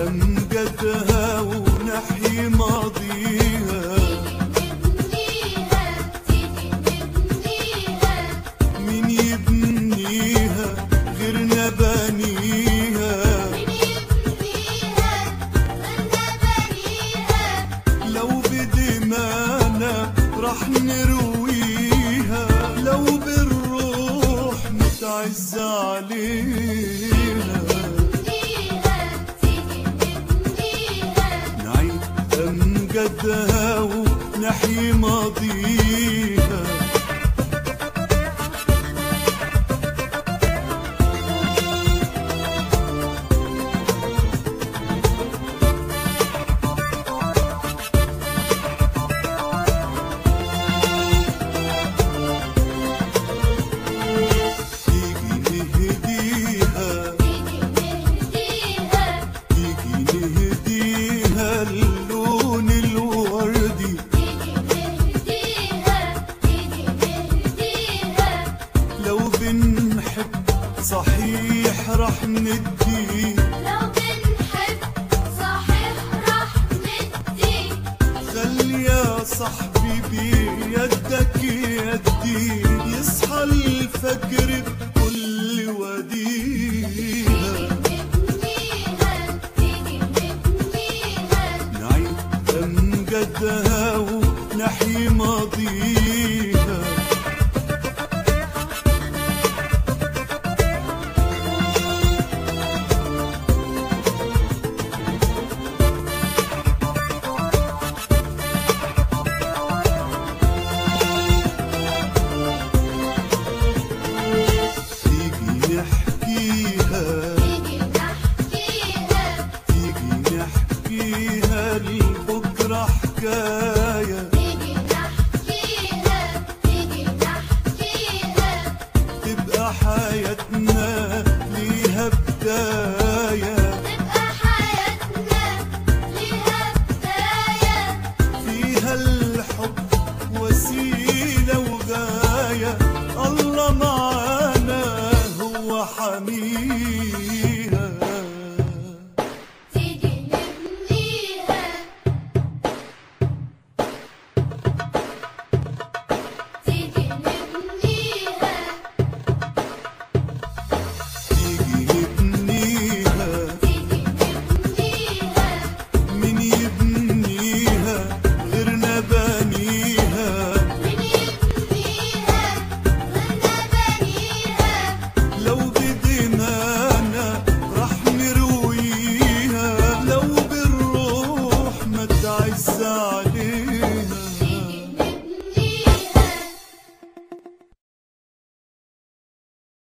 أمجدها ونحيي ماضيها. تيجي نبنيها، تيجي نبنيها، مين يبنيها غيرنا بانيها، مين يبنيها غيرنا بانيها، لو بدمانا راح نرويها، لو بالروح نتعز عليها. نبنيها، تيجي نبنيها، نعيد أمجدها ونحيي ماضيها. تيجي نهديها، تيجي نهديها، تيجي نهديها اللون الوردي، تيجي نهديها، تيجي نهديها، لو بنحب صحيح راح ندي، لو بنحب صحيح راح ندي، خلي يا صاحبي بيدك يدي، يصحى الفجر بكل وديها. تيجي نبنيها، تيجي نبنيها، نعيد أمجدها ونحيي ماضيها. تيجي نحكيها، تيجي نحكيها، تيجي نحكيها لبكرة حكاية، تيجي نحكيها، تيجي نحكيها، تبقى حياتنا ليها بداية، تبقى حياتنا ليها بداية، فيها الحب وسيلة وغاية، الله معانا هو حميها. تيجي نبنيها، تيجي نبنيها، تيجي نبنيها، تيجي نبنيها، مين يبنيها غيرنا بانيها، مين يبنيها غيرنا بانيها، لو بدمانا راح نرويها، لو بالروح ما تعز عليها.